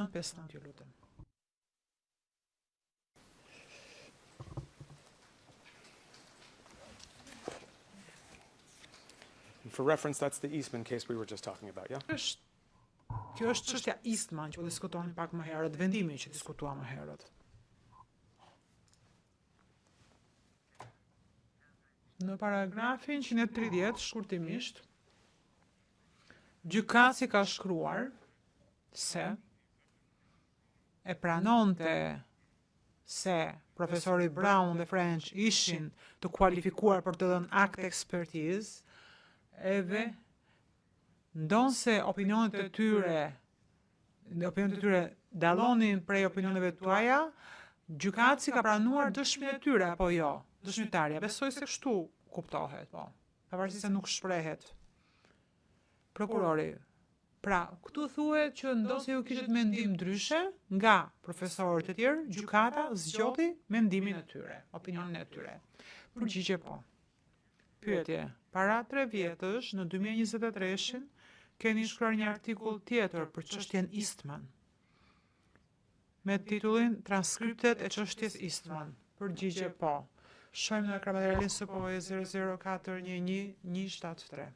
959, ju lutem. And for reference, that's the Eastman case we were just talking about, yeah? Është Kjo është çështja Eastman që po diskutonin pak më herët, vendimi që diskutuam më herët. Në paragrafin 130, shkurtimisht, gjykatësi ka shkruar se e pranonte se profesori Brown dhe French ishin të kualifikuar për të dhënë akt ekspertizë, edhe ndonëse opinionet e tyre opinionet e tyre dallonin prej opinioneve tuaja, gjykatësi ka pranuar dëshminë e tyre apo jo? Dëshmitarja, besoj se kështu kuptohet, po. Pavarësisht se nuk shprehet. Prokurori, pra, këtu thuhet që ndonëse ju kishit mendim ndryshe nga profesorët e tjerë, gjykata zgjodhi mendimin e tyre, opinionin e tyre. Përgjigje po. Pyetje, para 3 vjetësh, në 2023-shin, keni shkruar një artikull tjetër për çështjen Eastman me titullin Transkriptet e çështjes Eastman. Përgjigje po. Shohim në ekran materialin SPO 00411 173.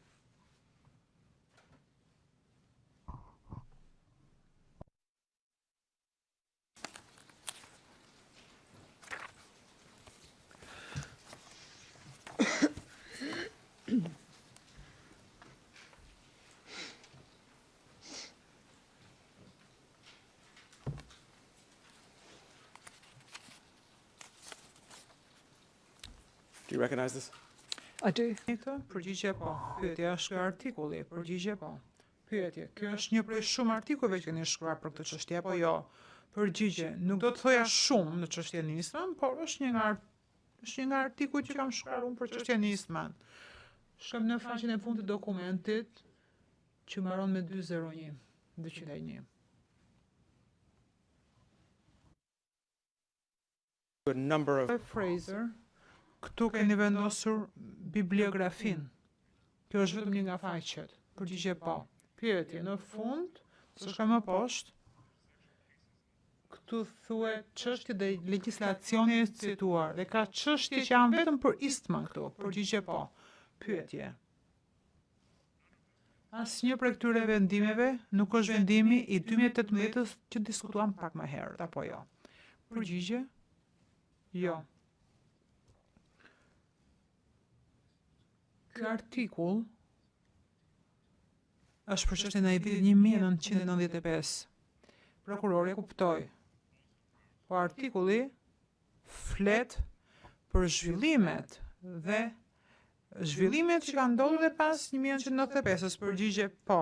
Do you recognize this? I do. Këtë? Përgjigje po. Pyetje, është ky artikulli? Përgjigje po. Pyetje, kjo është një prej shumë artikujve që keni shkruar për këtë çështje apo jo? Përgjigje, nuk do të thoja shumë në çështjen Eastman, por është një nga është një nga artikujt që kam shkruar unë për çështjen Eastman. Shkojmë në faqen e fundit të dokumentit që mbaron me 201, 201. A number of Fraser, këtu keni vendosur bibliografinë. Kjo është vetëm një nga faqet. Përgjigje po. Pyetje, në fund, së shkojmë më poshtë, këtu thuhet çështje dhe legjislacioni e cituar dhe ka çështje që janë vetëm për Eastman këtu. Përgjigje po. Pyetje. Asnjë prej këtyre vendimeve nuk është vendimi i 2018-s që diskutuam pak më herët apo jo. Përgjigje? Jo. Ky artikull është për çështjen e vitit 1995. Prokurori e kuptoi. Po artikulli flet për zhvillimet dhe zhvillimet që kanë ndodhur dhe pas 1995-ës, përgjigje po.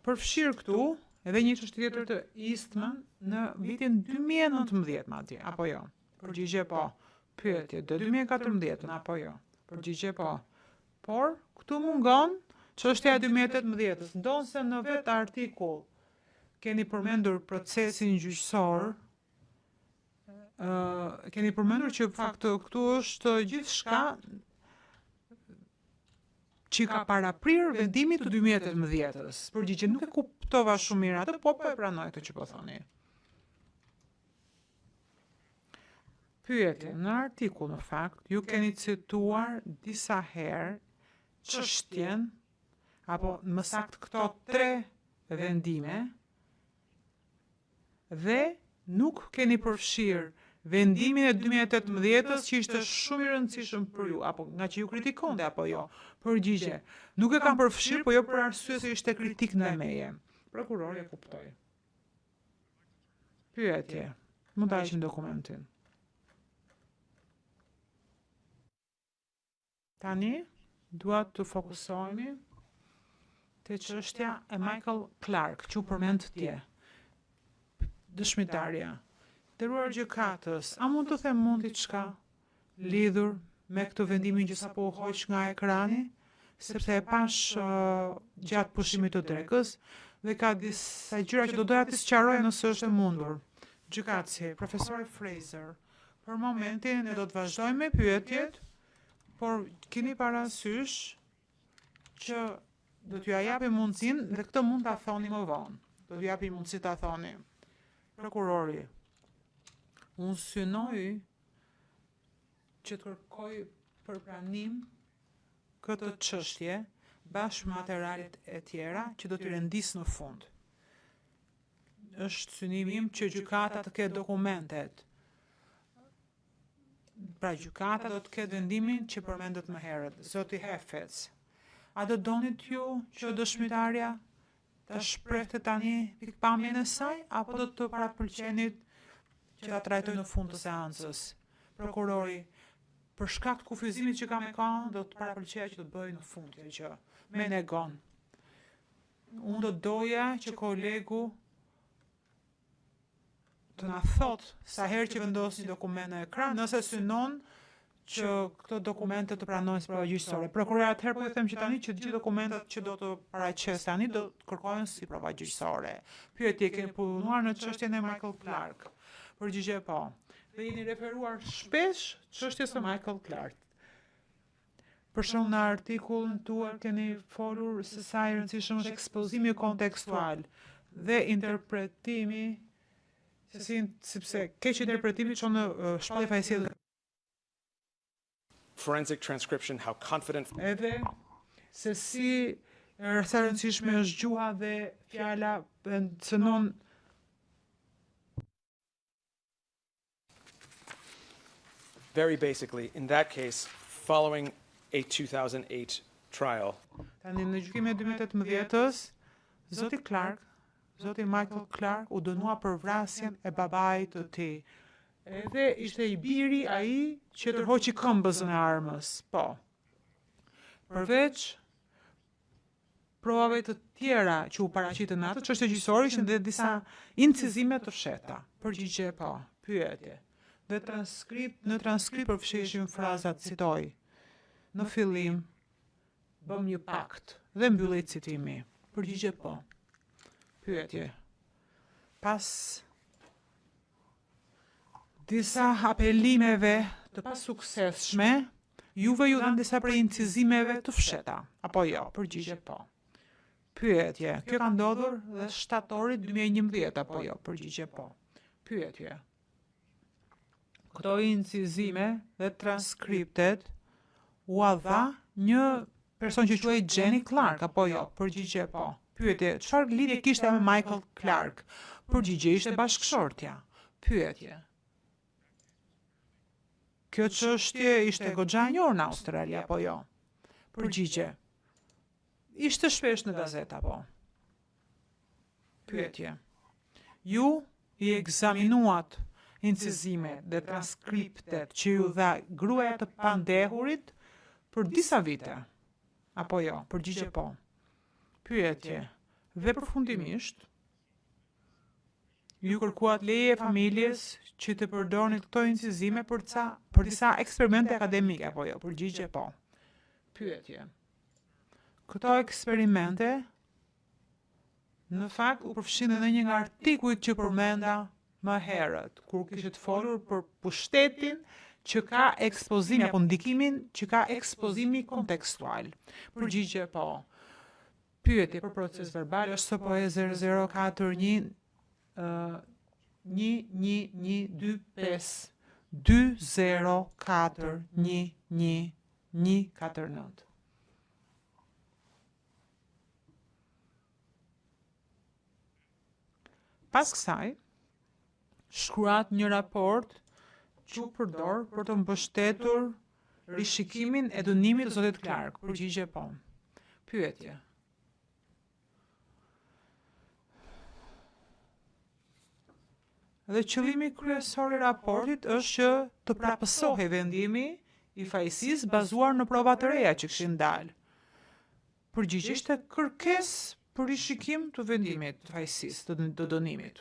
Përfshirë këtu edhe një çështje tjetër të Eastman në vitin 2019 madje, apo jo? Përgjigje po. Pyetje, dhe 2014-ën apo jo? Përgjigje po. Por këtu mungon çështja e 2018-ës, ndonëse në vetë artikull keni përmendur procesin gjyqësor, ë keni përmendur që fakt këtu është gjithçka që ka paraprirë vendimit të 2018-ës. Përgjigje nuk e kuptova shumë mirë atë, po po e pranoj këtë që po thoni. Pyetje, në artikull në fakt, ju keni cituar disa herë çështjen apo më saktë këto tre vendime dhe nuk keni përfshirë vendimin e 2018-ës që ishte shumë i rëndësishëm për ju, apo nga që ju kritikonte apo jo. Përgjigje, nuk e kam përfshirë, po jo për arsye se ishte kritik ndaj meje. Prokurori e kuptoi. Pyetje, mund ta heqim dokumentin. Tani dua të fokusohemi te çështja e Michael Clark, që u përmend dje. Dëshmitarja. Nderuar gjykatës, a mund të them mund diçka lidhur me këtë vendimin që sapo u hoq nga ekrani, sepse e pash uh, gjatë pushimit të drekës dhe ka disa gjëra që do doja të sqaroj nëse është e mundur. Gjykatësi, profesori Fraser, për momentin ne do të vazhdojmë me pyetjet, por keni parasysh që do t'ju japim mundësinë dhe këtë mund ta thoni më vonë. Do t'ju japim mundësi ta thoni. Prokurori, unë synoj që të kërkoj për pranim këtë çështje bashkë me materialet e tjera që do t'i rendis në fund. Është synimi im që gjykata të ketë dokumentet. Pra gjykata do të ketë vendimin që përmendët më herët. Zoti Hefetz, a do donit ju që dëshmitarja ta shprehte tani pikëpamjen e saj apo do të parapëlqenit që ta trajtoj në fund të seancës? Prokurori, për shkak të kufizimit që ka me kohën, do të parapëlqeja që të bëj në fund kjo gjë. Menegon. Unë do doja që kolegu të na thot sa herë që vendos një dokument në ekran, nëse synon që këto dokumente të pranohen si prova gjyqësore. Prokurori atëherë po ju them që tani që të gjithë dokumentat që do të paraqes tani do të kërkohen si prova gjyqësore. Pyetje, keni punuar në çështjen e Michael Clark? Përgjigje po. Dhe jeni referuar shpesh çështjes së Michael Clark. Për shembull në artikullin tuaj keni folur se sa i rëndësishëm është ekspozimi kontekstual dhe interpretimi se si sepse keq interpretimi çon në shpallje fajësie forensic transcription how confident edhe se si sa e rëndësishme është gjuha dhe fjala dhe cënon Very basically, in that case, following a 2008 trial. Tani në gjykimin e 2018-ës, zoti Clark, zoti Michael Clark u dënua për vrasjen e babait të tij. Edhe ishte i biri ai që tërhoqi këmbëzën e armës. Po. Përveç provave të tjera që u paraqitën në atë çështje gjyqësore ishin dhe disa incizime të fshehta. Përgjigje po. Pyetje. Dhe transkript, në transkript përfshiheshin frazat citoj. Në fillim bëm një pakt dhe mbyllej citimi. Përgjigje po. Pyetje. Pas disa apelimeve të pasuksesshme, juve ju dhanë disa prej incizimeve të fshehta, apo jo? Përgjigje po. Pyetje, kjo ka ndodhur dhe shtatorit 2011, apo jo? Përgjigje po. Pyetje. Këto incizime dhe transkriptet ua dha një person që quhej Jenny Clark, apo jo? Përgjigje po. Pyetje, çfarë lidhje kishte me Michael Clark? Përgjigje ishte bashkëshortja. Pyetje. Kjo çështje ishte goxha e njohur në Australi apo jo? Përgjigje. Ishte shpesh në gazeta, po. Pyetje. Ju i ekzaminuat incizimet dhe transkriptet që ju dha gruaja të pandehurit për disa vite, apo jo? Përgjigje po. Pyetje. Dhe përfundimisht, ju kërkuat leje familjes që të përdornit këto incizime për ca për disa eksperimente akademike apo jo? Përgjigje po. Pyetje. Këto eksperimente në fakt u përfshinë në një nga artikujt që përmenda më herët, kur kishit folur për pushtetin që ka ekspozimi apo ndikimin që ka ekspozimi kontekstual. Përgjigje po. Pyetje për proces verbal është SPE 0041 1 1 1 2 5 2 0 4 1 1 1 4 9. Pas kësaj, shkruat një raport që u përdor për të mbështetur rishikimin e dënimit të zotit Clark. Përgjigje po. Pyetje. Dhe qëllimi kryesor i raportit është që të prapësohej vendimi i fajësisë bazuar në prova të reja që kishin dalë. Përgjigje ishte kërkesë për rishikim të vendimit të fajësisë, të, të dënimit.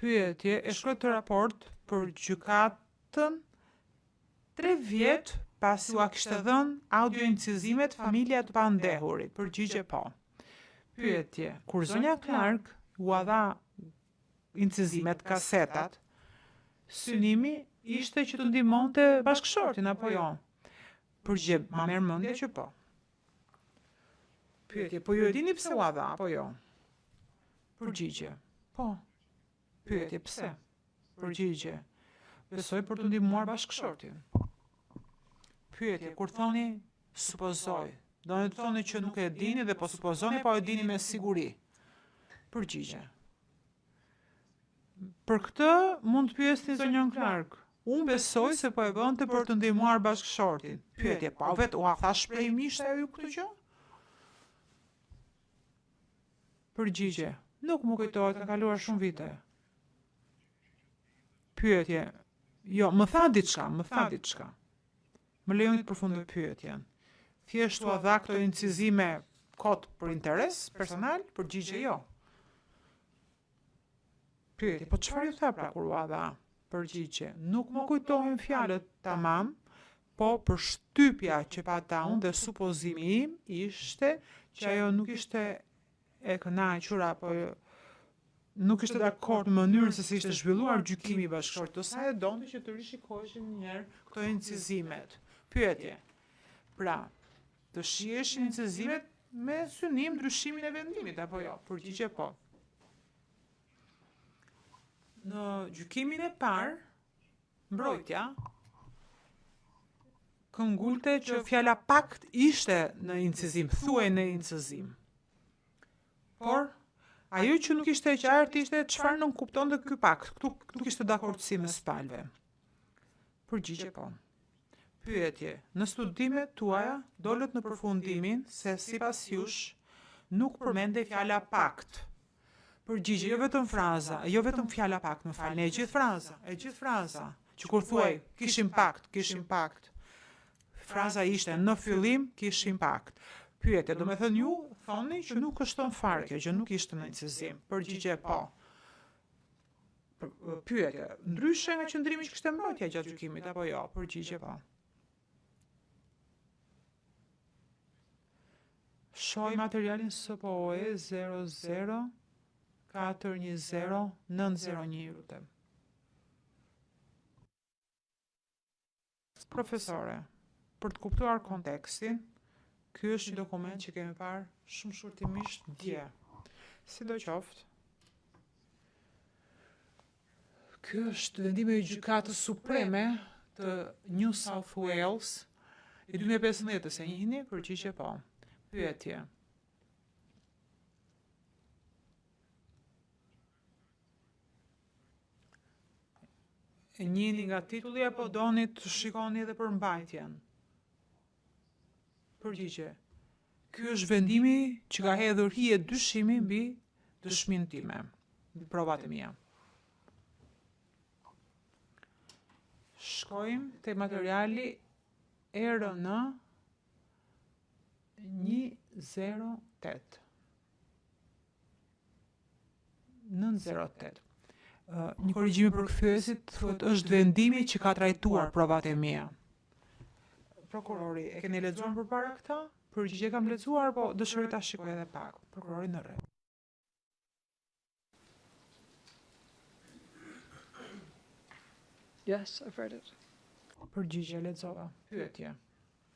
Pyetje e shkruat këtë raport për gjykatën 3 vjet pasi ua kishte dhënë audio incizimet familja të pandehurit. Përgjigje po. Pyetje, kur zonja Clark ua dha incizimet, kasetat, synimi ishte që të ndihmonte bashkëshortin apo jo? Përgjigje, ma merr mendja që po. Pyetje, po ju e dini pse ua dha apo jo? Përgjigje. Po. Pyetje, pse? Përgjigje. Besoj për të ndihmuar bashkëshortin. Pyetje, kur thoni supozoj, do të thoni që nuk e dini dhe po supozoni, po e dini me siguri. Përgjigje. Për këtë mund të pyesni zonjën Clark. Unë besoj se po e bënte për të ndihmuar bashkëshortin. Pyetje, po vetë ua tha shprehimisht ajo ju këtë gjë? Përgjigje, nuk më kujtohet, kanë kaluar shumë vite. Pyetje, jo, më tha diçka, më tha diçka. Më lejoni të përfundoj pyetjen. Thjesht ua dha këto incizime kot për interes personal? Përgjigje jo. Pyetje, po çfarë ju tha pra kur ua dha? Përgjigje, nuk më kujtohen fjalët tamam, po përshtypja që pata unë dhe supozimi im ishte që ajo nuk ishte e kënaqur apo nuk ishte dakord në mënyrën se si ishte zhvilluar gjykimi i bashkëshortit të saj dhe donte që të rishikoheshin një herë këto incizimet. Pyetje. Pra, të shiheshin incizimet me synim ndryshimin e vendimit apo jo? Përgjigje po. Në gjykimin e parë, mbrojtja këmbëngulte që fjala pakt ishte në incizim, thuhej në incizim. Por, ajo që nuk ishte e qartë ishte çfarë nënkuptonte ky pakt. Këtu nuk ishte dakordësi mes palëve. Përgjigje po. Pyetje, në studimet tuaja dolët në përfundimin se sipas jush nuk përmendej fjala pakt. Përgjigje, jo vetëm fraza, jo vetëm fjala pakt, më falni, e gjithë fraza, e gjithë fraza, që kur thuaj kishim pakt, kishim pakt. Fraza ishte në fillim kishim pakt. Pyetje, do me thënë ju thoni që nuk është thënë fare kjo gjë, nuk ishte në incizim. Përgjigje po. Pyetje, ndryshe nga qëndrimi që kishte mbrojtja gjatë gjykimit apo jo? Përgjigje po. Shohim materialin SPOE 00 410 901, lutem. Profesore, për të kuptuar kontekstin, ky është një dokument që kemi parë shumë shkurtimisht dje. Sidoqoftë, ky është vendimi i Gjykatës Supreme të New South Wales i 2015-ës, e njihni? Përgjigje po. Pyetje. E njihni nga titulli apo doni të shikoni edhe përmbajtjen? Përgjigje. Ky është vendimi që ka hedhur hije dyshimi mbi dëshminë time, mbi provat e mia. Shkojmë te materiali RN 108. 908. Një korrigjim për përkthyesit thuhet është vendimi që ka trajtuar provat e mia. Prokurori, e keni lexuar më përpara këtë? Përgjigje kam lexuar, po dëshiroj ta shikoj edhe pak. Prokurori në rregull. Yes, I've read it. Përgjigje lexova. Pyetje.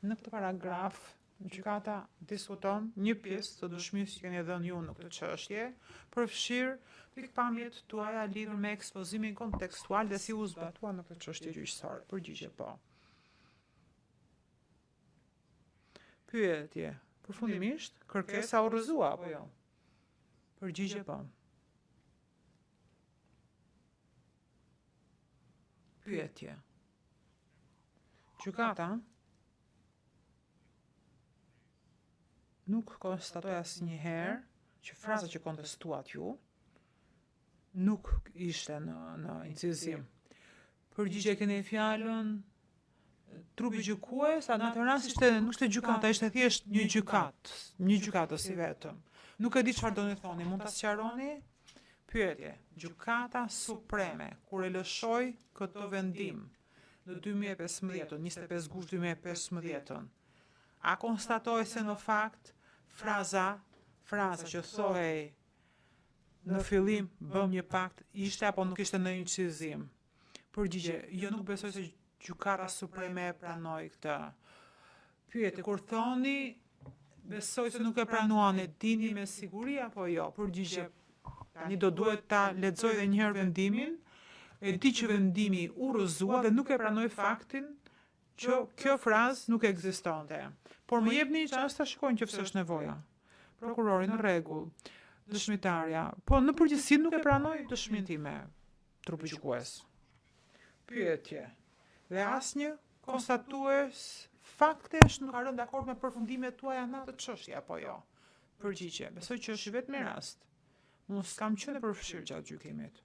Në këtë paragraf, gjykata diskuton një pjesë të dëshmisë që keni dhënë ju në këtë çështje, përfshirë pikëpamjet tuaja lidhur me ekspozimin kontekstual dhe si u zbatua në këtë çështje gjyqësore. Përgjigje po. Pyetje. Përfundimisht, kërkesa u rrëzua apo jo? Përgjigje po. Pyetje. Gjykata nuk konstatoi asnjëherë që fraza që kontestuat ju nuk ishte në në incizim. Përgjigje keni fjalën trupi gjykues, a në atë rast ishte nuk ishte gjykata, ishte thjesht një gjykat, një gjykatës i vetëm. Nuk e di çfarë doni thoni, mund ta sqaroni? Pyetje, Gjykata Supreme kur e lëshoi këtë vendim në 2015, 25 gusht 2015, a konstatoi se në fakt fraza, fraza që thuhej në fillim bëm një pakt, ishte apo nuk ishte në incizim? Përgjigje, jo nuk besoj se Gjykata Supreme e pranoi këtë. Pyetje, kur thoni besoj se nuk e pranuan, e dini me siguri apo jo? Përgjigje, Tani do duhet ta lexoj edhe një herë vendimin. E di që vendimi u rrëzua dhe nuk e pranoj faktin që kjo frazë nuk ekzistonte. Por më jepni një çast ta shikoj nëse është nevoja. Prokurori në rregull. Dëshmitarja, po në përgjithësi nuk e pranoj dëshminë time, trupi gjykues. Pyetje. Dhe asnjë konstatues faktesh nuk ka rënë dakord me përfundimet tuaja në atë çështje apo jo? Përgjigje. Besoj që është i vetmi rast. Unë s'kam qenë e përfshirë gjatë gjykimit.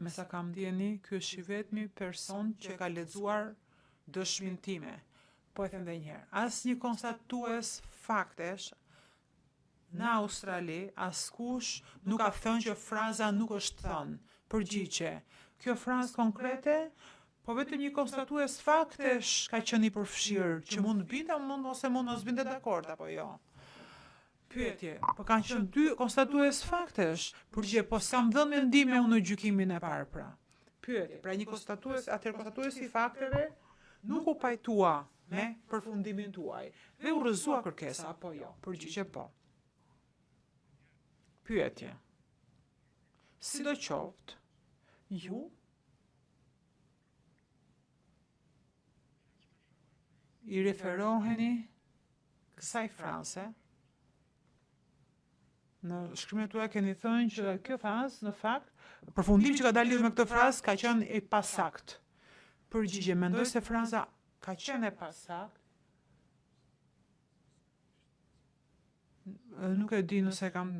Me sa kam dijeni, ky është i vetmi person që e ka lexuar dëshminë time. Po e them edhe një herë, asnjë konstatues faktesh në Australi, askush nuk ka thënë që fraza nuk është thënë. Përgjigje. Kjo frazë konkrete, po vetëm një konstatues faktesh ka qenë i përfshirë, që mund të binte mund ose mund mos binte dakord apo jo. Pyetje, po kanë qenë dy konstatues faktesh. Përgjigje, po s'kam dhënë mendime unë në gjykimin e parë pra. Pyetje, pra një konstatues, atëherë konstatuesi i fakteve nuk u pajtua me përfundimin tuaj dhe u rrëzua kërkesa apo jo? Përgjigje, po. Pyetje. Sidoqoftë, ju i referoheni kësaj fraze në shkrimet tuaja keni thënë që kjo frazë në fakt përfundimi që ka dalë lidhur me këtë frazë ka qenë e pasakt. Përgjigje, mendoj se fraza ka qenë e pasakt. Nuk e di nëse kam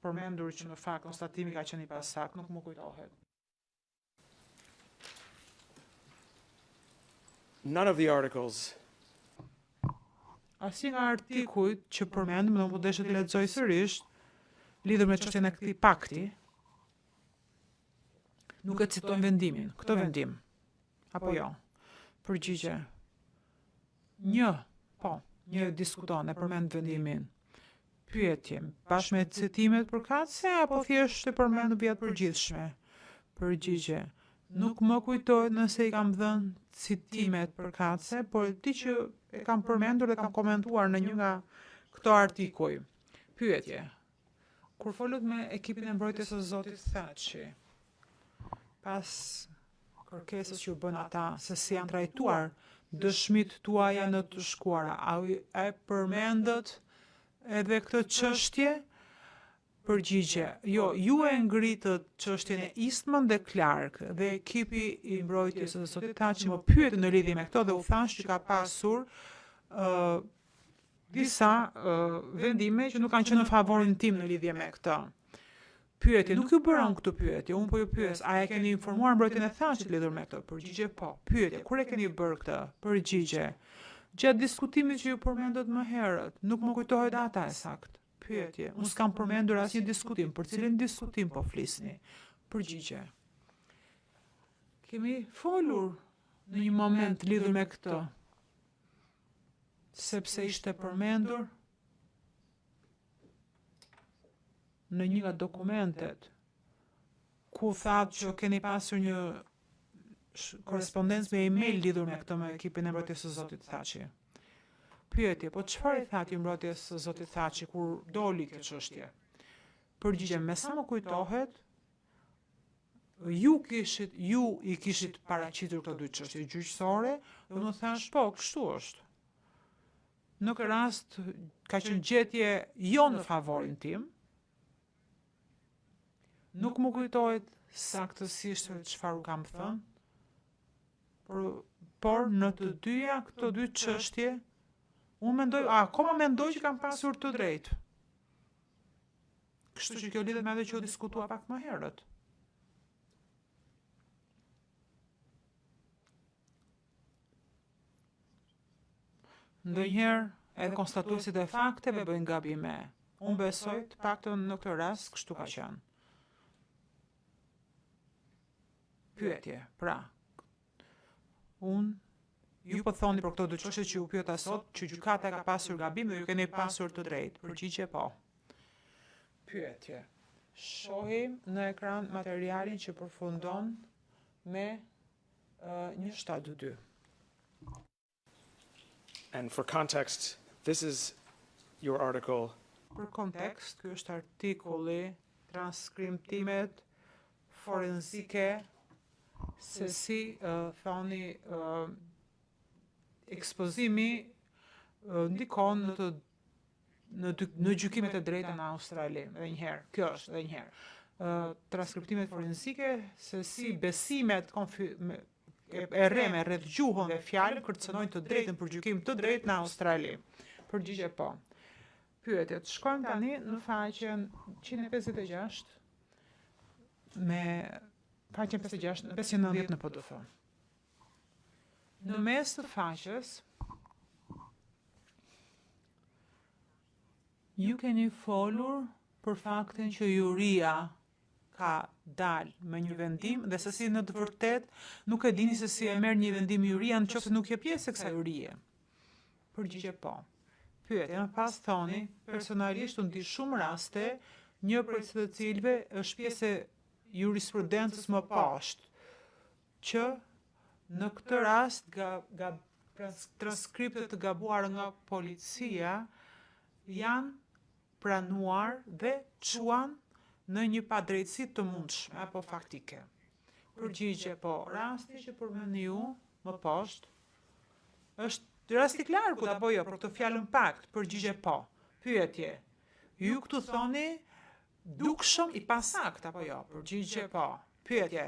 përmendur që në fakt konstatimi ka qenë i pasakt, nuk më kujtohet. None of the articles Asnjë nga artikujt që përmendëm, nuk po desha t'i lexoj sërish, lidhur me çështjen e këtij pakti, nuk e citojnë vendimin, këtë vendim. Apo jo? Përgjigje. Një, po, një diskuton e përmend vendimin. Pyetje, bashkë me citimet përkatëse apo thjesht e përmend në vijat përgjithshme? Përgjigje. Nuk më kujtohet nëse i kam dhënë citimet përkatëse, por e di që e kam përmendur dhe kam komentuar në një nga këto artikuj. Pyetje. Kur folët me ekipin e mbrojtjes së Zotit Thaçi, pas kërkesës që u bën ata se si janë trajtuar dëshmit tuaja në të shkuara, a e përmendët edhe këtë çështje? Përgjigje. Jo, ju e ngritët çështjen e Eastman dhe Clark dhe ekipi i mbrojtjes së Zotit Thaçi më pyeti në lidhje me këto dhe u thash që ka pasur disa vendime që nuk kanë qenë në favorin tim në lidhje me këtë. Pyetje, nuk ju bëra unë këtë pyetje, unë po ju pyes, a e keni informuar mbrojtjen e Thaçit lidhur me këtë? Përgjigje, po. Pyetje, kur e keni bërë këtë? Përgjigje. Gjatë diskutimit që ju përmendët më herët, nuk më kujtohet data e saktë. Pyetje, unë s'kam përmendur asnjë diskutim, për cilin diskutim po flisni? Përgjigje. Kemi folur në një moment lidhur me këtë, sepse ishte përmendur në një nga dokumentet ku thatë që keni pasur një korrespondencë me email lidhur me këtë me ekipin e mbrojtjes së Zotit Thaçi. Pyetje, po çfarë i thatë ju mbrojtjes së Zotit Thaçi kur doli kjo çështje? Përgjigje, me sa më kujtohet, ju kishit ju i kishit paraqitur këto dy çështje gjyqësore dhe unë thash, po, kështu është. Në këtë rast ka qenë gjetje jo në favorin tim. Nuk më kujtohet saktësisht se çfarë u kam thënë, por, por në të dyja këto dy çështje, unë mendoj, akoma mendoj që kam pasur të drejtë. Kështu që kjo lidhet me atë që u diskutua pak më herët. Ndonjëherë edhe konstatuesit e fakteve bëjnë gabime. Unë besoj të paktën në këtë rast kështu ka qenë. Pyetje, pra, unë ju po thoni për këto dy çështje që ju pyeta sot që gjykata ka pasur gabim dhe ju keni pasur të drejtë. Përgjigje po. Pyetje. Shohim në ekran materialin që përfundon me uh, 172. And for context, this is your article. Për kontekst, ky është artikulli transkriptimet forenzike se si thoni ekspozimi ndikon në të në, në gjykimet e drejta në Australi. Edhe një herë, kjo është edhe një herë. Transkriptimet forenzike se si besimet konfi, me, e rreme rreth gjuhën dhe fjalën kërcënojnë të drejtën për gjykim të drejtë në Australi. Përgjigje po. Pyetjet. Shkojmë tani në faqen 156 me faqen 56 në 590 në PDF. Në mes të faqes ju keni folur për faktin që juria ka dal me një vendim dhe se si në të vërtet nuk e dini se si e merr një vendim juria në qoftë se nuk je pjesë e kësaj jurie. Përgjigje po. Pyetje, më pas thoni, personalisht unë di shumë raste, një prej të cilëve është pjesë e jurisprudencës më poshtë, që në këtë rast ga, ga, transkripte të gabuara nga policia janë pranuar dhe çuan në një padrejtësi të mundshme apo faktike. Përgjigje po, rasti që përmendni ju më poshtë është rasti Clarkut apo jo, për këtë fjalën pakt, përgjigje po. Pyetje. Ju këtu thoni dukshëm i pasakt apo jo? Përgjigje po. Pyetje.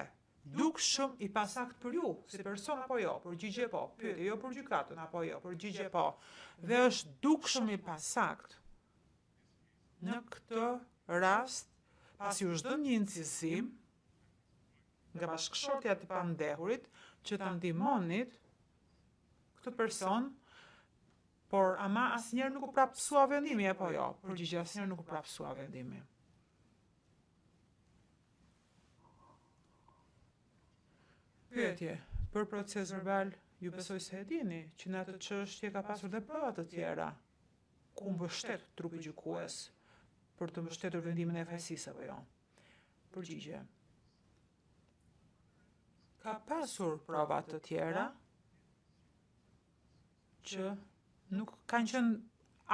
Dukshëm i pasakt për ju, si person apo jo? Përgjigje po. Pyetje, jo për gjykatën apo jo? Përgjigje po. Dhe është dukshëm i pasakt. Në këtë rast, pasi u është dhënë një incizim nga bashkëshortja të pandehurit që ta ndihmonit këtë person, por ama asnjëherë nuk u prapsua vendimi apo jo? Përgjigje asnjëherë nuk u prapsua vendimi. Pyetje, për proces verbal, ju besoj se e dini që në atë çështje ka pasur dhe prova të tjera ku mbështet trupi gjykues për të mbështetur vendimin e fajësisë apo jo. Përgjigje. Ka pasur prova të tjera që nuk kanë qenë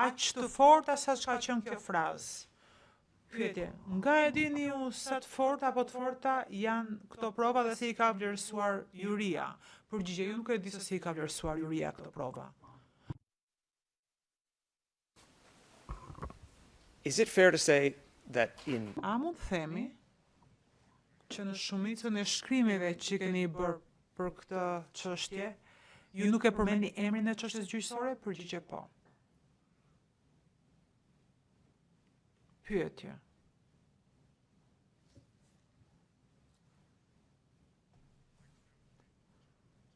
aq të forta sa çka qenë kjo frazë. Pyetje, nga e dini ju sa të forta apo të forta janë këto prova dhe si i ka vlerësuar juria? Përgjigje, ju nuk e di se si i ka vlerësuar juria këto prova. Is it fair to say that in A mund të themi që në shumicën e shkrimeve që keni bërë për këtë çështje, ju nuk e përmendni emrin e çështjes gjyqësore? Përgjigje po. Pyetje.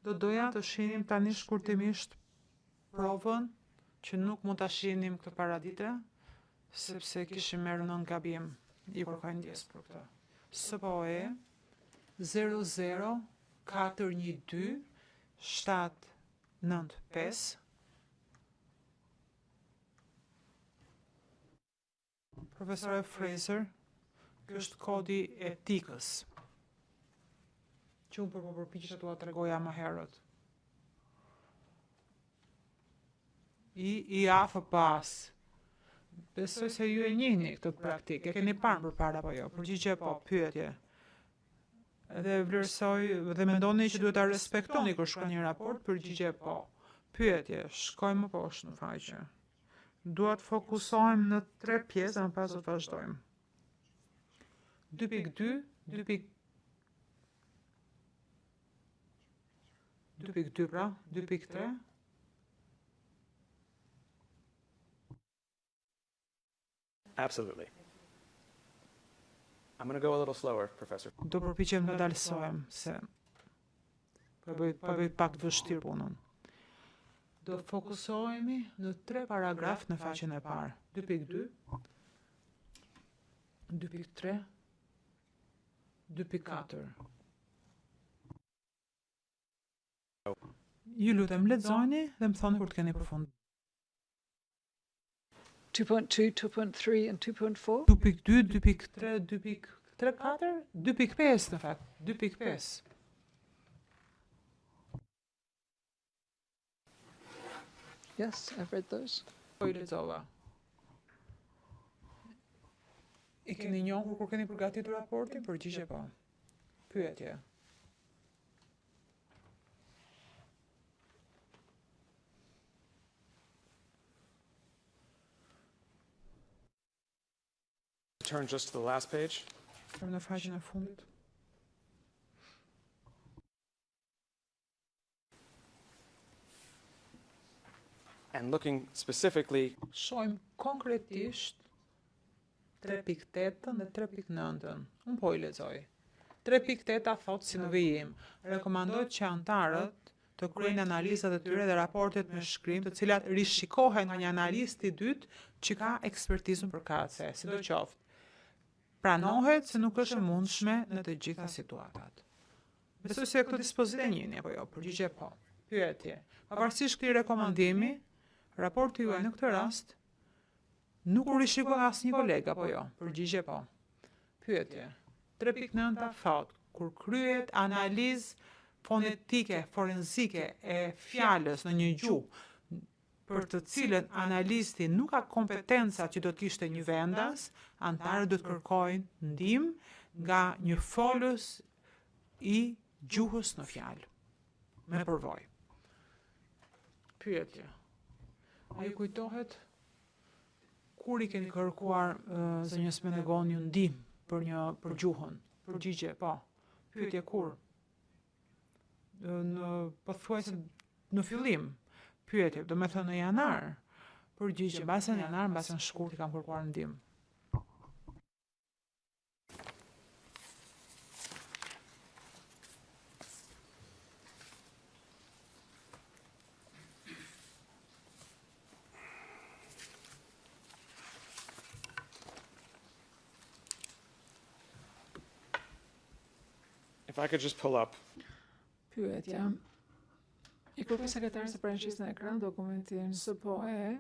Do doja të shihnim tani shkurtimisht provën që nuk mund ta shihnim këtë paradite, sepse kishim marrë nën gabim. Ju kërkoj ndjesë për këtë. SPOE 00 412 795. Profesore Fraser, ky është kodi etikës që unë po përpiqesha t'ua tregoja më herët. I i AFPA-s. Besoj se ju e njihni këtë praktikë, e keni parë përpara apo jo? Përgjigje po, pyetje. Dhe vlerësoj dhe mendoni që duhet ta respektoni kur shkruani një raport, përgjigje po. Pyetje, shkojmë më poshtë në faqe. Dua të fokusohem në tre pjesë dhe më pas do të vazhdojmë. 2.2, 2.2 pra, 2.3. Absolutely. I'm going to go a little slower, Professor. Do përpiqem të dalësohem se po e bëj pak të vështirë punën. Do fokusohemi në tre paragraf në faqen e parë. 2.2, 2.3, 2.4. Ju lutem lexojeni dhe më thoni kur të keni përfunduar. 2.2, 2.3 and 2.4? 2.2, 2.3, 2.3, 2.5 në fakt, 2.5. Yes, I've read those. Po i lexova. I keni njohur kur keni përgatitur raportin? Përgjigje po. Pyetje. Turn just to the last page. Për në faqen e fundit. And looking specifically Shohim konkretisht 3.8 dhe 3.9. Unë po i lexoj. 3.8 thot si në vijim, rekomandohet që anëtarët të kryejnë analizat e tyre dhe raportet me shkrim, të cilat rishikohen nga një analist i dytë që ka ekspertizën përkatëse, sidoqoftë. Pranohet se nuk është e mundshme në të gjitha situatat. Besoj se këtë dispozitë e njihni apo jo? Përgjigje po. Pyetje. Pavarësisht këtij rekomandimi, raporti juaj në këtë rast nuk u rishikua nga asnjë koleg apo jo? Përgjigje po. Pyetje. 3.9 thot, kur kryet analizë fonetike, forenzike e fjalës në një gjuhë për të cilën analisti nuk ka kompetencat që do të kishte një vendas, anëtarët do të kërkojnë ndihmë nga një folës i gjuhës në fjalë, me përvojë. Pyetje. A ju kujtohet kur i keni kërkuar uh, zonjës Menegon një ndihmë për një për gjuhën? Përgjigje, po. Pyetje kur? Në pothuajse në fillim. Pyetje, do me thënë në janar. Përgjigje, mbase në janar, mbase në shkurt i kam kërkuar ndihmë. If I could just pull up Pyetja. I kërkoj sekretares të paraqesë në ekran dokumentin SPOE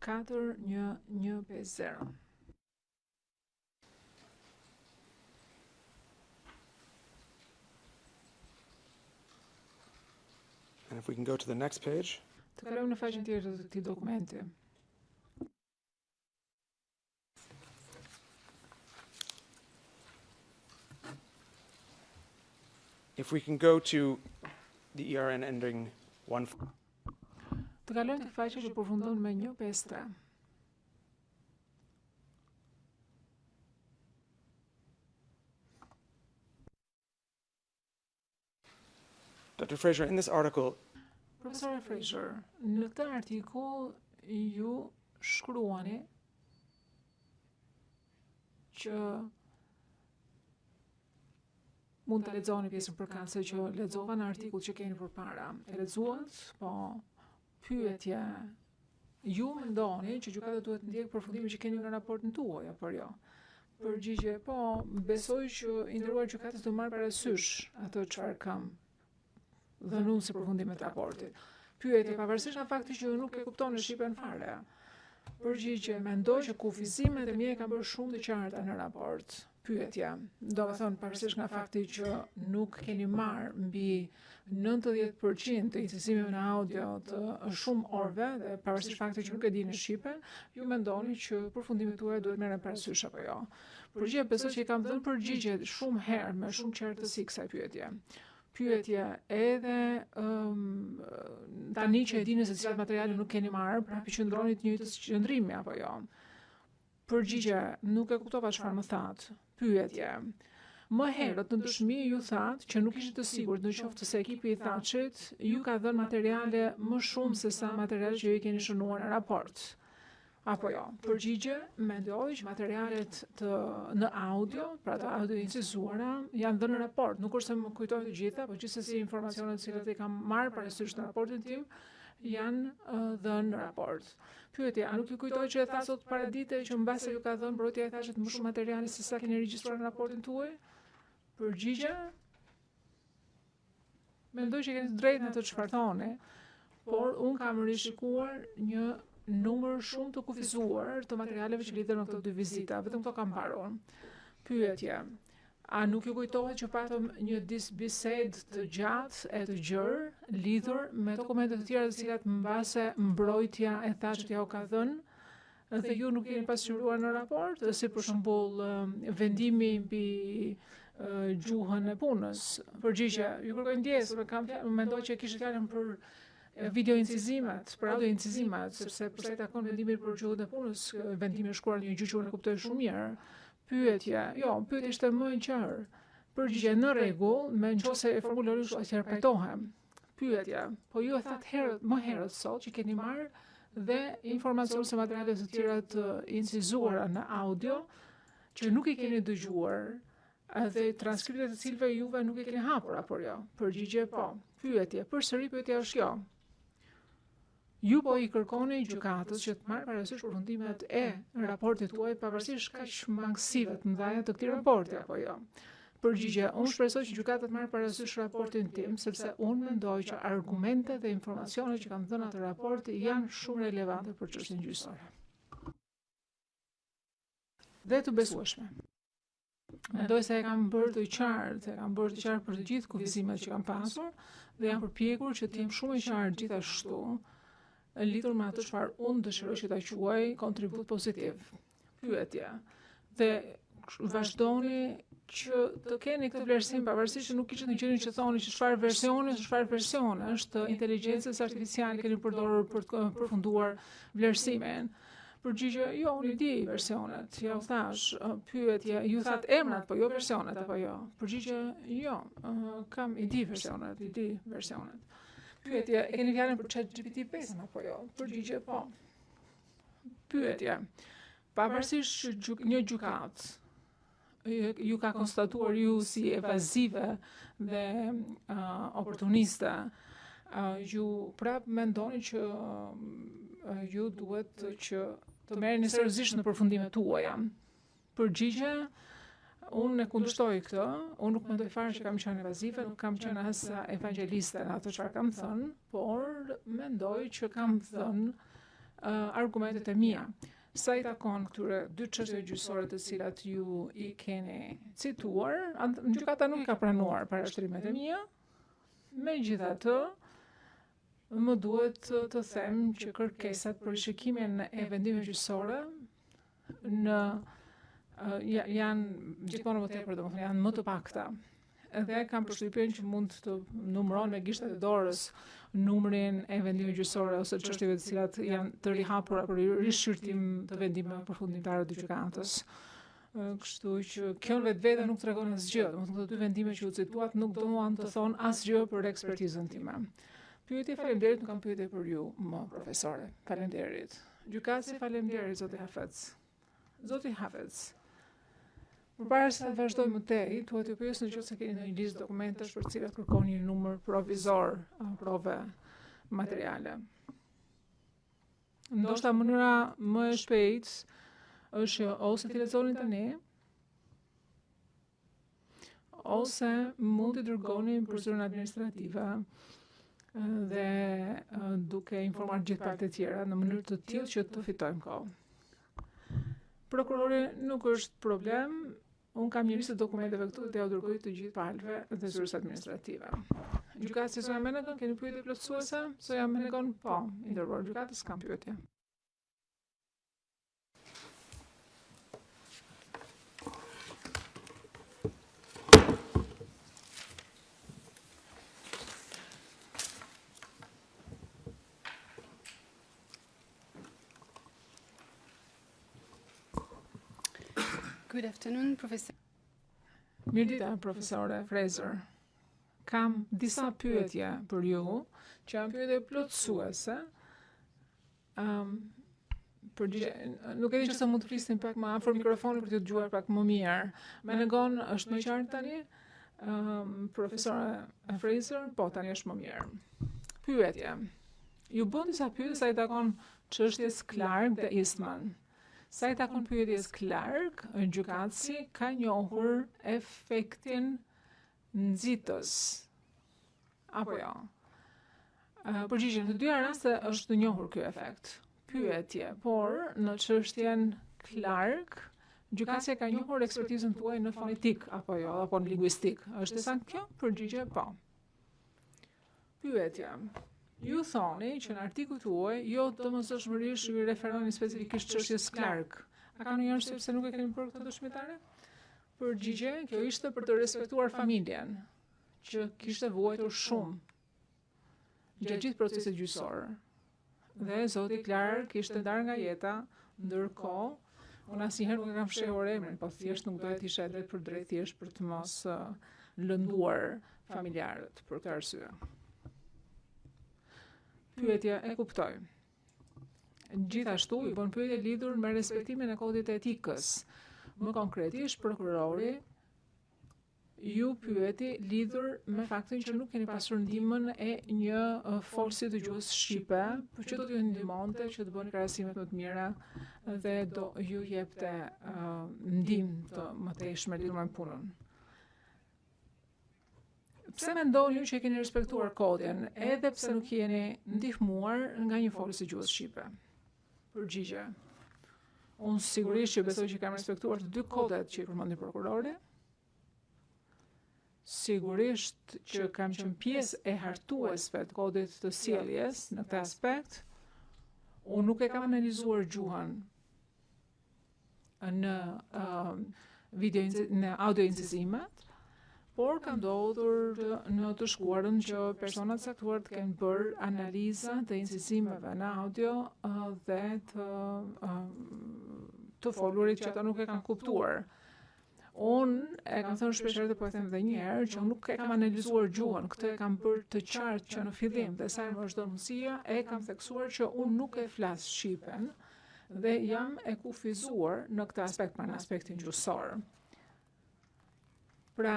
41150. And if we can go to the next page. Të kalojmë në faqen tjetër të këtij dokumenti. If we can go to the ERN ending 1 Të kalojmë tek faqja që përfundon me 153. Dr. Fraser, in this article, Profesor Fraser, në këtë artikull ju shkruani që mund ta lexoni pjesën përkatëse që lexova në artikull që keni përpara. E lexuat? Po. Pyetje. Ju mendoni që gjykata duhet të ndjekë përfundimin që keni në raportin tuaj apo jo? Përgjigje, po, besoj që i nderuar gjykatës do marrë parasysh atë çfarë kam dhënë unë si përfundim të raportit. Pyetje, pavarësisht nga fakti që ju nuk e kuptoni shqipen fare. Përgjigje, mendoj që kufizimet e mia i kam bërë shumë të qarta në raport. Pyetje, do të thënë pavarësisht nga fakti që nuk keni marrë mbi 90% të incizimeve në audio të shumë orëve dhe pavarësisht faktit që nuk e dini shqipen, ju mendoni që përfundimet tuaja duhet merren parasysh apo jo. Përgjigje, besoj që i kam dhënë përgjigje shumë herë me shumë qartësi kësaj pyetje. Pyetje, edhe um, tani që e dini se cilat materiale nuk keni marrë, prapë qëndroni të njëjtës qëndrimi apo jo? Përgjigje, nuk e kuptova çfarë më thatë. Pyetje. Më herët në dëshmi ju thatë që nuk ishit të sigurt në qoftë se ekipi i Thaçit ju ka dhënë materiale më shumë se sa materiale që ju i keni shënuar në raport. Apo jo. Përgjigje, mendoj që materialet të në audio, pra të audio incizuara, janë dhënë në raport. Nuk është se më kujtojnë të gjitha, po gjithsesi informacionet të cilat i kam marrë parasysh në raportin tim janë uh, dhënë në raport. Pyetje, a nuk ju kujtoj që e tha sot paradite që mbase ju ka dhënë mbrojtja e Thaçit më shumë materiale se sa keni regjistruar në raportin tuaj? Përgjigje, Mendoj që keni të drejtë në atë çfarë thoni, por unë kam rishikuar një numër shumë të kufizuar të materialeve që lidhen me këto dy vizita, vetëm këto kam parë unë. Pyetje. A nuk ju kujtohet që patëm një bisedë të gjatë e të gjerë lidhur me dokumente të tjera të cilat mbase mbrojtja e Thaçit ja u ka dhënë? Dhe ju nuk jeni pasqyruar në raport, si për shembull vendimi mbi gjuhën e punës. Përgjigje, ju kërkoj ndjesë, unë kam mendoj që kishit fjalën për video incizimet, për audio incizimet, sepse për sa i takon vendimit për gjuhën e punës, vendimi është shkruar në një gjuhë që unë e kuptoj shumë mirë. Pyetje, jo, pyetja ishte më e gjerë. Përgjigje në rregull, me në qoftë se e formuloni kështu atëherë pajtohem. Pyetje, po ju e thatë herët, më herët sot që keni marrë dhe informacion se materiale të tjera të incizuara në audio që nuk i keni dëgjuar dhe transkriptet e cilëve juve nuk i keni hapur apo jo? Përgjigje po. Pyetje, përsëri pyetja është kjo. Ju po i kërkoni gjykatës që të marrë parasysh përfundimet e raportit tuaj pavarësisht kaq mangësive të mëdha të këtij raporti apo jo? Përgjigje, unë shpresoj që gjykata të marrë parasysh raportin tim, sepse unë mendoj që argumentet dhe informacionet që kam dhënë atë raport janë shumë relevante për çështjen gjyqësore. Dhe të besueshme. Mendoj se e kam bërë të qartë, e kam bërë të qartë për të gjithë kufizimet që kam pasur dhe jam përpjekur që të jem shumë e qartë gjithashtu lidhur me atë çfarë unë dëshiroj që ta quaj kontribut pozitiv. Pyetje. Dhe vazhdoni që të keni këtë vlerësim pavarësisht që nuk ishit në gjendje që thoni që çfarë versioni, çfarë versioni është të inteligjencës artificiale keni përdorur për të përfunduar vlerësimin. Përgjigje, jo, unë i di versionet, ja u thash, pyetje, ju thatë emrat, po jo versionet, apo jo? Përgjigje, jo, kam i di versionet, i di versionet. Pyetje, e keni fjalën për ChatGPT 5 apo jo? Përgjigje, po. Pyetje, pavarësisht që gjyk, një gjykatë ju ka konstatuar ju si evazive dhe uh, oportuniste, uh, ju prap mendoni që uh, ju duhet që të merreni seriozisht në përfundimet tuaja. Përgjigje, unë e kundërshtoj këtë, unë nuk mendoj fare që kam qenë evazive, nuk kam qenë as evangeliste në atë çfarë kam thënë, por mendoj që kam thënë uh, argumentet e mia. Sa i takon këtyre dy çështjeve gjyqësore të cilat ju i keni cituar, gjykata nuk i ka pranuar parashtrimet e mia. Megjithatë, më duhet të them që kërkesat për rishikimin e vendimeve gjyqësore në janë gjithmonë më tepër, domethënë janë më të pakta. Dhe kam përshtypjen që mund të numëron me gishtat e dorës numrin e vendimeve gjyqësore ose çështjeve të cilat janë të rihapura për rishqyrtim të vendimeve përfundimtare të gjykatës. Kështu që kjo në vetvete nuk tregon asgjë, domethënë këto dy vendime që u cituat nuk duan të thonë asgjë për ekspertizën time. Pyetje, faleminderit, nuk kam pyetje për ju më profesore. Faleminderit. Gjykatësi, faleminderit zoti Hafez. Zoti Hafez. Përpara se të vazhdoj më tej, dua t'ju pyes në qoftë se keni ndonjë listë dokumentesh për të cilat kërkoni një numër provizor prove materiale. Ndoshta mënyra më e shpejtë është që ose t'i lexoni tani, ose mund t'i dërgoni për zyrën administrative dhe duke informuar gjithë palët e tjera në mënyrë të tillë që të fitojmë kohë. Prokurori nuk është problem, unë kam një listë të dokumenteve këtu dhe jua dërgoj të gjithë palëve dhe zyrës administrative. Gjykatësi zonja Menegon, keni pyetje plotësuese? Zonja Menegon, po, i nderuar gjykatës, kam pyetje. Good afternoon, professor. Mirëdita, profesore Fraser. Kam disa pyetje për ju, që janë pyetje plotësuese. Um, përgjigje, nuk e di nëse mund të flisni pak më afër mikrofonit për t'ju dëgjuar pak më mirë. Menegon është më qartë tani? Um, profesore Fraser, po tani është më mirë. Pyetje. Ju bënë disa pyetje sa i takon çështjes Clark dhe Eastman. Sa i takon pyetjes Clark, gjykatësi ka njohur efektin nxitës. Apo jo. Përgjigje, në të dyja raste është njohur ky efekt. Pyetje, por në çështjen Clark, gjykatësi ka njohur ekspertizën tuaj në fonetik apo jo, apo në linguistik. Është e saktë kjo? Përgjigje, po. Pyetje. Ju thoni që në artikujt tuaj jo domosdoshmërisht ju i referoni specifikisht çështjes Clark. A ka ndonjë arsye pse nuk e keni bërë këtë dëshmitare? Përgjigje, kjo ishte për të respektuar familjen që kishte vuajtur shumë gjatë gjithë procesit gjyqësor. Dhe zoti Clark ishte ndarë nga jeta, ndërkohë unë asnjëherë nuk e kam fshehur emrin, po thjesht nuk doja të isha e drejtpërdrejtë thjesht për të mos lënduar familjarët për këtë arsye. Pyetja e kuptoj. Gjithashtu, ju bën pyetje lidhur me respektimin e kodit të etikës. Më konkretisht, prokurori ju pyeti lidhur me faktin që nuk keni pasur ndihmën e një folësi të gjuhës shqipe, por që do t'ju ndihmonte që të bëni krahasimet më të mira dhe do ju jepte uh, ndihmë të mëtejshme lidhur me punën. Pse mendoni ju që e keni respektuar kodin, edhe pse nuk jeni ndihmuar nga një folës i gjuhës shqipe? Përgjigje. Unë sigurisht që besoj që kam respektuar të dy kodet që i përmendi prokurori. Sigurisht që kam qenë pjesë e hartuesve të kodit të sjelljes në këtë aspekt. Unë nuk e kam analizuar gjuhën në uh, video në audio incizimet, por ka ndodhur në të shkuarën që persona të caktuar të kenë bërë analiza të incizimeve në audio dhe të të folurit që ata nuk e kanë kuptuar. Unë e kam thënë shpesh herë dhe po e them edhe një herë që unë nuk e kam analizuar gjuhën, këtë e kam bërë të qartë që në fillim dhe sa më është dhënë mundësia, e kam theksuar që unë nuk e flas shqipen dhe jam e kufizuar në këtë aspekt, pra në aspektin gjuhësor. Pra,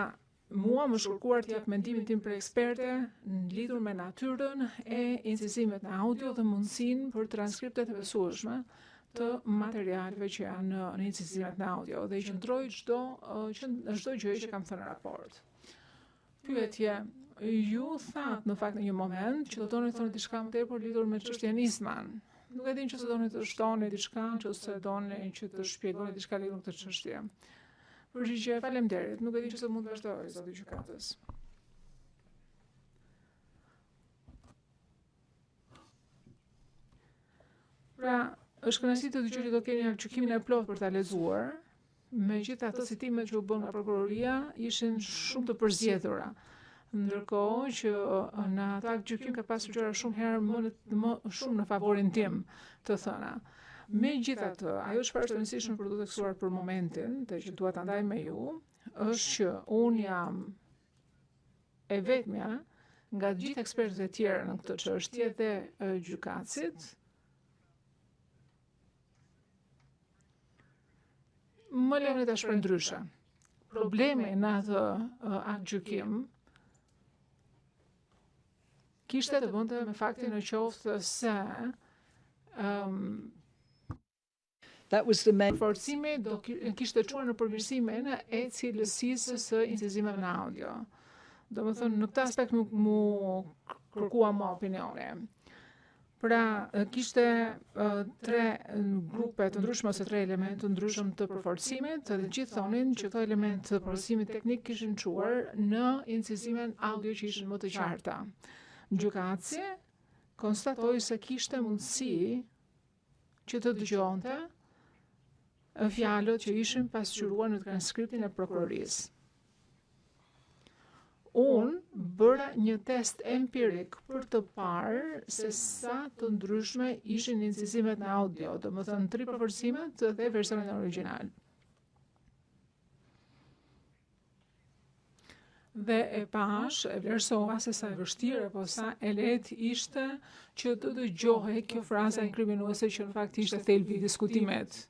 mua më është kërkuar të jap mendimin tim për eksperte në lidhur me natyrën e incizimit në audio dhe mundësinë për transkriptet e besueshme të materialeve që janë në, në incizimet në audio dhe i qëndroj çdo që çdo gjë që kam thënë në raport. Pyetje, ju thatë në fakt në një moment që do doni të thoni diçka më tepër lidhur me çështjen Eastman. Nuk e di nëse doni të shtoni diçka, nëse doni që të shpjegoni diçka lidhur me këtë çështje. Përgjigje, faleminderit. Nuk e di nëse mund të vazhdoj zoti gjykatës. Pra, është kënaqësi të dëgjoj që do keni aktgjykimin e plotë për ta lexuar. Megjithatë, citimet që u bënë nga prokuroria ishin shumë të përzgjedhura. Ndërkohë që në atë aktgjykim ka pasur gjëra shumë herë më, në, më shumë në favorin tim të thëna. Megjithatë, ajo çfarë është e rëndësishme për të theksuar për momentin, dhe që dua ta ndaj me ju, është që unë jam e vetmja nga të gjithë ekspertët e tjerë në këtë çështje dhe gjykatësit Më lejoni ta shpreh ndryshe. Problemi në atë aktgjykim kishte të bënte me faktin në qoftë se um, That was the main Forcimi do kishte çuar në përmirësimin e cilësisë së incizimeve në audio. Domethënë, në këtë aspekt nuk m'u kërkua mua opinioni. Pra, kishte tre grupe të ndryshme ose tre elementë të ndryshëm të përforcimit, dhe gjithë thonin që këto elementë të përforcimit teknik kishin çuar në incizimin audio që ishin më të qarta. Gjykatësi konstatoi se kishte mundësi që të dëgjonte fjalët që ishin pasqyruar në transkriptin e prokurorisë. Unë bëra një test empirik për të parë se sa të ndryshme ishin incizimet në audio, domethënë tri përforcimet dhe versionin origjinal. Dhe e pash, e vlerësova se sa e vështirë apo sa e lehtë ishte që të dëgjohej kjo fraza inkriminuese që në fakt ishte thelbi i diskutimit.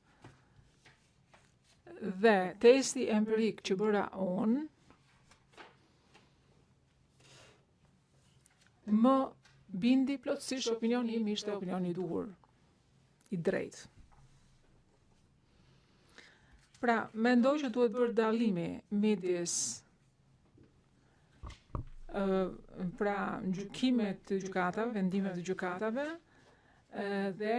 Dhe testi empirik që bëra unë më bindi plotësisht opinioni im ishte opinioni i duhur, i drejtë. Pra, mendoj që duhet bërë dallimi midis pra gjykimet të gjykatave, vendimet të gjykatave dhe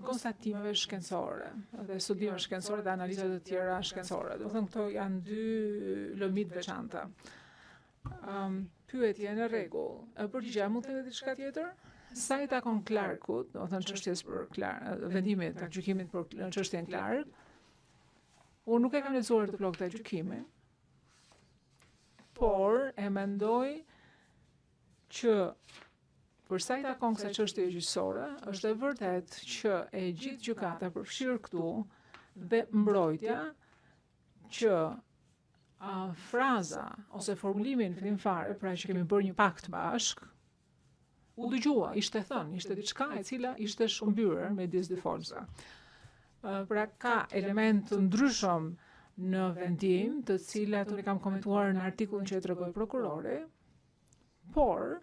konstatimeve shkencore dhe studimeve shkencore dhe analizave të tjera shkencore. Domethënë këto janë dy lëmi të veçanta. Um, pyetje në rregull. Përgjigja, mund të them diçka tjetër? Sa i takon Clarkut, domethënë çështjes për Clark, vendimit të gjykimit për në çështjen Clark, unë nuk e kam lexuar të plotë këtë gjykimin, por e mendoj që për sa i takon kësaj çështje gjyqësore, është e vërtetë që e gjithë gjykata përfshirë këtu dhe mbrojtja që a, fraza ose formulimi në fillim fare, pra që kemi bërë një pakt bashk, u dëgjua, ishte thënë, ishte diçka e cila ishte shkëmbyer midis dy folësve. Pra ka element të ndryshëm në vendim, të cilat unë i kam komentuar në artikullin që e tregoi prokurori, Por,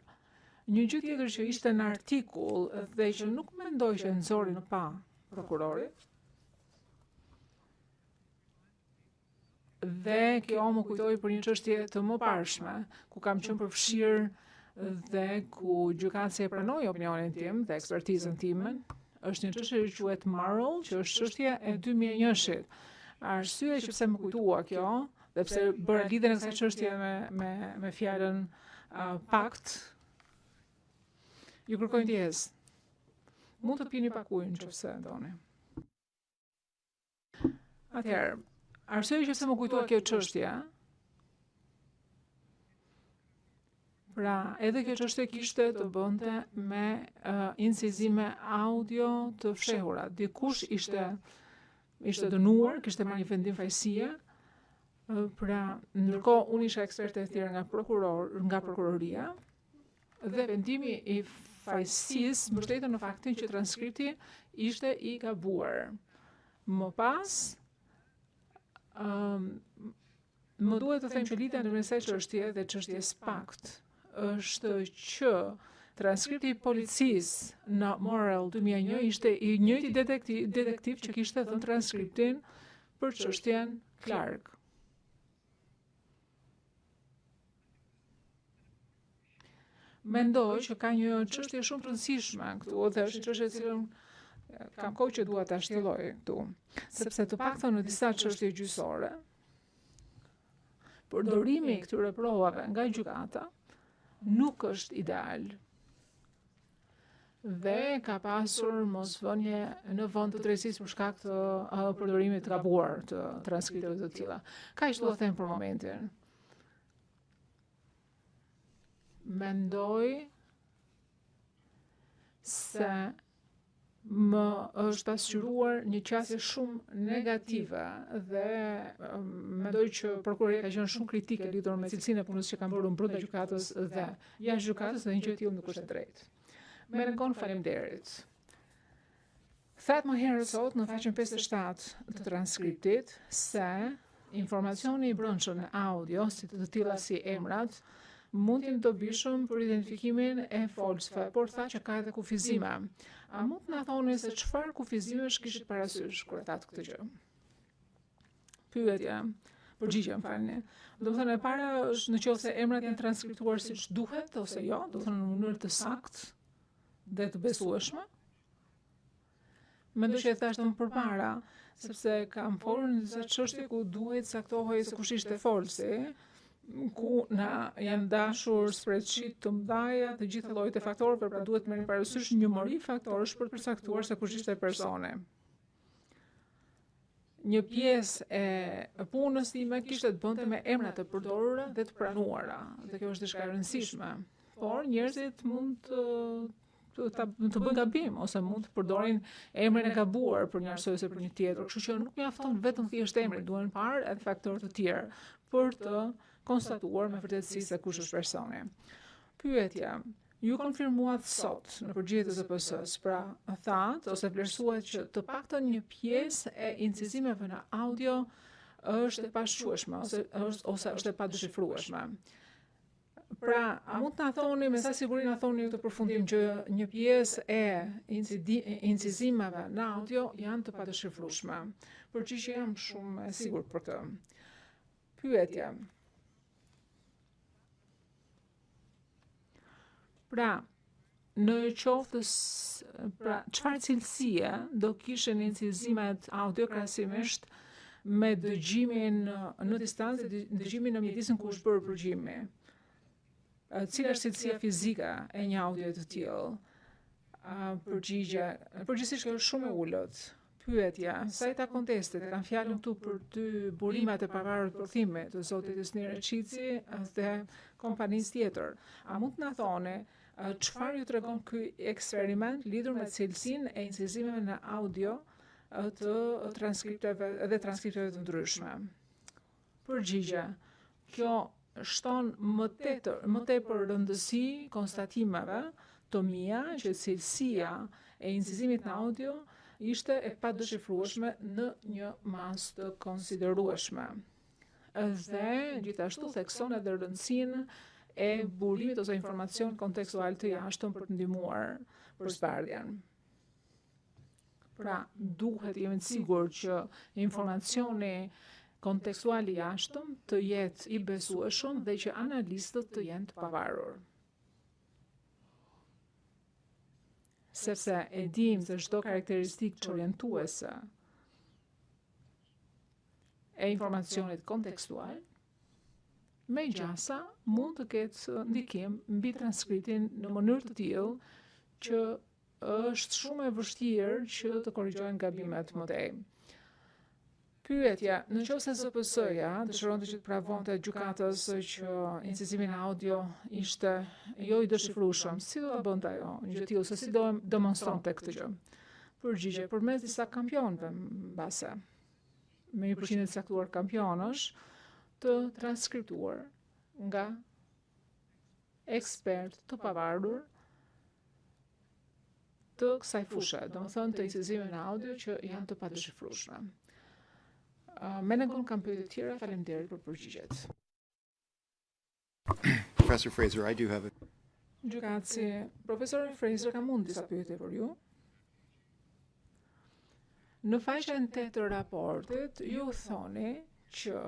një gjë tjetër që ishte në artikull dhe që nuk mendoj që e nxori në pah prokurori, dhe kjo më kujtoi për një çështje të mëparshme, ku kam qenë përfshirë dhe ku gjykatësi e pranoi opinionin tim dhe ekspertizën time, është një çështje që quhet Marl, që është çështje e 2001-shit. Arsyeja që pse më kujtua kjo, Dhe pse bëra lidhjen e kësaj çështje me me me fjalën uh, pakt, ju kërkoj ndjesë. Mund të pini pak ujë nëse doni. Atëherë, arsyeja që pse më kujtua kjo çështje, Pra, edhe kjo çështje kishte të bënte me uh, incizime audio të fshehura. Dikush ishte ishte dënuar, kishte marrë një vendim fajësie. Pra, ndërkohë unë isha eksperte e thirrur nga prokuror, nga prokuroria dhe vendimi i fajësisë mbështetej në faktin që transkripti ishte i gabuar. Më pas, um, Më duhet të them që lidhja ndërmjet kësaj çështje dhe çështjes pakt është që transkripti i policisë në Morel 2001 ishte i njëjti detektiv, detektiv që kishte dhënë transkriptin për çështjen Clark. Mendoj që ka një çështje shumë të rëndësishme këtu dhe është një çështje të cilën kam kohë që dua ta shtjelloj këtu, sepse të paktën në disa çështje gjyqësore, përdorimi i këtyre provave nga gjykata nuk është ideal. Dhe ka pasur mosvënie në vend të drejtësisë për shkak të përdorimit të gabuar të transkripteve të tilla. Kaq dua të them për momentin. Mendoj se më është pasqyruar një qasje shumë negative dhe mendoj që prokuroria ka qenë shumë kritike lidhur me cilësinë e punës që kam bërë unë brenda gjykatës dhe jashtë gjykatës dhe një gjë e tillë nuk është e drejtë. Merengon faleminderit. Thatë më herët sot në faqen 57 të transkriptit se informacioni i brendshëm në audio, si të tilla si emrat, mund të jenë dobishëm për identifikimin e folësve, por tha që ka edhe kufizime. A mund të na thoni se çfarë kufizimesh kishit parasysh kur e thatë këtë gjë? Pyetje, përgjigje, më falni. Domethënë e para është në qoftë se emrat janë transkriptuar siç duhet ose jo, domethënë në mënyrë të saktë dhe të besueshme. Mendoj që e thashë më përpara, sepse kam folur në disa çështje ku duhej të caktohej se kush ishte folësi, ku na janë dashur spreadsheet të mëdha të gjitha llojet e faktorëve, pra duhet të merrni parasysh një mori faktorësh për të përcaktuar se kush ishte personi. Një pjesë e punës time kishte të bënte me emrat e përdorura dhe të pranuara, dhe kjo është diçka e rëndësishme. Por njerëzit mund të të, ta, të bëjnë gabim ose mund të përdorin emrin e gabuar për një arsye ose për një tjetër. Kështu që nuk mjafton vetëm thjesht emri, duhen parë edhe faktorë të tjerë për të konstatuar me vërtetësi se kush është personi. Pyetja, ju konfirmuat sot në përgjigje të ZPS-s, pra thatë ose vlerësuat që të paktën një pjesë e incizimeve në audio është e pashqueshme ose është ose është e padëshifrueshme. Pra, a mund të na thoni me sa siguri na thoni këtë përfundim që një pjesë e incizimeve në audio janë të padëshifrueshme? Përgjigje jam shumë e sigurt për këtë. Pyetje. Pra, në qoftë pra çfarë cilësie do kishin incizimet audio krahasimisht me dëgjimin në distancë dhe dëgjimin në mjedisin ku është bërë përgjimi. Cila është cilësia fizike e një audio të tillë? Përgjigje, përgjithësisht kjo është shumë e ulët. Pyetja, sa i takon testit, e kam fjalën këtu për dy burimet e pavarur të përkthimit, të zotit Ysni Reçici dhe kompanisë tjetër. A mund të na thoni çfarë ju tregon ky eksperiment lidhur me cilësinë e incizimeve në audio të transkripteve dhe transkripteve të ndryshme? Përgjigje, kjo shton më tepër, më tepër rëndësi konstatimeve të mia që cilësia e incizimit në audio ishte e padëshifrueshme në një masë të konsiderueshme. Dhe gjithashtu thekson edhe rëndësinë e burimit ose informacion kontekstual të jashtëm për të ndihmuar për zbardhjen. Pra, duhet të jemi të sigurt që informacioni kontekstual i jashtëm të jetë i besueshëm dhe që analistët të jenë të pavarur. Sepse e dimë se çdo karakteristikë çorientuese e informacionit kontekstual me gjasa mund të ketë ndikim mbi transkriptin në mënyrë të tillë që është shumë e vështirë që të korrigjohen gabimet më tej. Pyetja, në qoftë se ZPS-ja dëshironte që të provonte gjykatës që incizimi në audio ishte jo i dëshifrueshëm, si do ta bënte ajo një gjë të tillë, se si do demonstronte këtë gjë? Përgjigje, përmes disa kampionëve mbase, me një përqindje të caktuar kampionësh të transkriptuar nga ekspertë të pavarur të kësaj fushe, domethënë të incizimeve në audio që janë të padëshifrueshme. Uh, Menegon kam pyetje të tjera, faleminderit për përgjigjet. Professor Fraser, I do have a Gjykatësi, profesor Fraser, kam unë disa pyetje për ju. Në faqen 8 të raportit, ju thoni që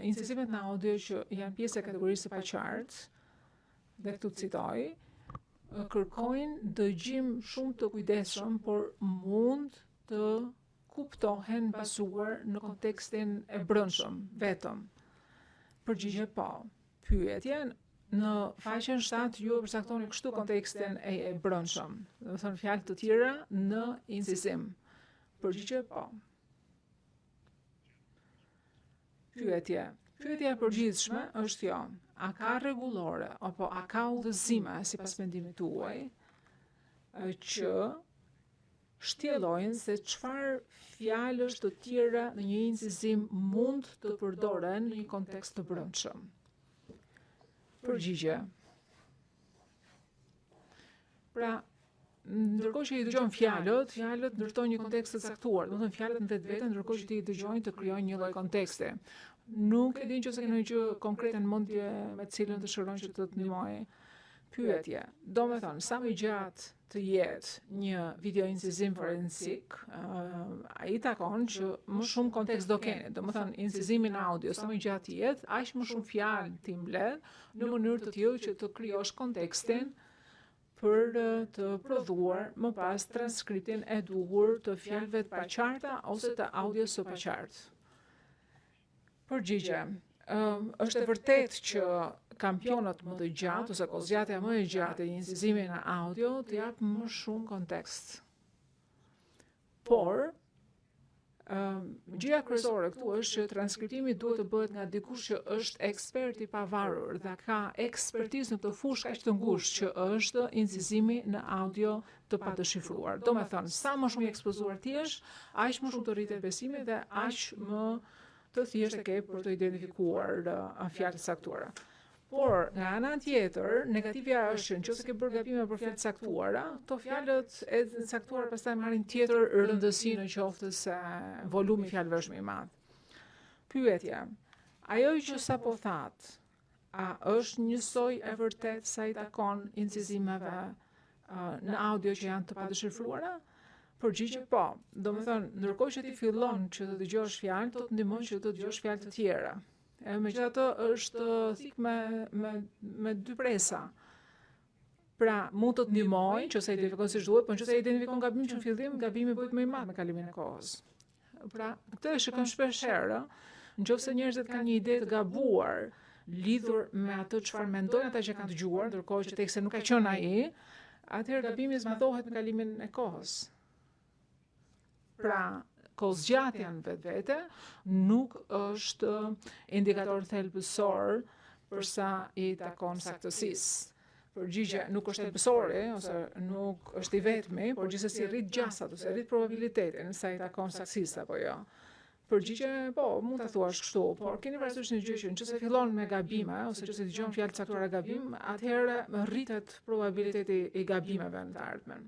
incizimet në audio që janë pjesë e kategorisë së paqartë, dhe këtu citoj, kërkojnë dëgjim shumë të kujdesshëm, por mund të kuptohen bazuar në kontekstin e brendshëm vetëm. Përgjigje po. Pyetje në faqen 7 ju e përcaktoni kështu kontekstin e, e brendshëm. Domethënë fjalë të tjera në incizim. Përgjigje po. Pyetje. Pyetja e përgjithshme është jo. A ka rregullore apo a ka udhëzime sipas mendimit tuaj që shtjellojnë se çfarë fjalësh të tjera në një incizim mund të përdoren në një kontekst të brendshëm? Përgjigje. Pra, ndërkohë që i dëgjon fjalët, fjalët ndërtojnë një kontekst të caktuar, domethënë fjalët në vetvete ndërkohë që ti i dëgjon të krijojnë një lloj konteksti. Nuk e di nëse ke ndonjë gjë konkrete në mendje me të cilën dëshiron që të të ndihmoj. Pyetje. Domethënë, sa më gjatë të jetë një video incizim forensik, uh, ai takon që më shumë kontekst do keni. Domethënë, incizimi në audio, sa më gjatë të jetë, aq më shumë fjalë ti mbledh në mënyrë të tillë që të krijosh kontekstin për të prodhuar më pas transkriptin e duhur të fjalëve të paqarta ose të audios së paqartë. Përgjigje. Është e vërtetë që kampionët më të gjatë ose kohëzgjatja më e gjatë e një incizimi në audio të jap më shumë kontekst. Por, gjëja kryesore këtu është që transkriptimi duhet të bëhet nga dikush që është ekspert i pavarur dhe ka ekspertizë në këtë fushë kaq të ngushtë që është incizimi në audio të padëshifruar. Domethënë, sa më shumë i ekspozuar ti jesh, aq më shumë të rritet besimi dhe aq më të thjeshtë e ke për të identifikuar uh, fjalë të caktuara. Por, nga ana tjetër, negativja është që nëse ke bërë gabime për fjalë të caktuara, ato fjalët e caktuara pastaj marrin tjetër rëndësi në qoftë se volumi i fjalëve është më i madh. Pyetja: Ajo që sapo thatë, a është njësoj e vërtetë sa i takon incizimeve në audio që janë të padëshifruara? Përgjigje po. Domethënë, ndërkohë që ti fillon që të dëgjosh fjalë, do të ndihmon që të dëgjosh fjalë të tjera. E megjithatë është thikë me me me dy presa. Pra, mund të të ndihmojë nëse identifikon siç duhet, por nëse identifikon gabim që në fillim, gabimi bëhet më i madh me kalimin e kohës. Pra, këtë e shikojmë shpesh herë, ë, në qoftë se njerëzit kanë një ide të gabuar lidhur me atë çfarë mendojnë ata që kanë dëgjuar, ndërkohë që teksti nuk ka qenë ai, atëherë gabimi zmadhohet me kalimin e kohës. Pra, kohëzgjatja në vetvete nuk është indikator thelbësor për sa i takon saktësisë. Përgjigje nuk është thelbësore ose nuk është i vetmi, por gjithsesi rrit gjasat ose rrit probabilitetin sa i takon saktësisë apo jo. Përgjigje, po, mund ta thuash kështu, por keni parasysh një gjë që nëse fillon me gabime ose nëse dëgjon fjalë të caktuara gabim, atëherë rritet probabiliteti i gabimeve në të ardhmen.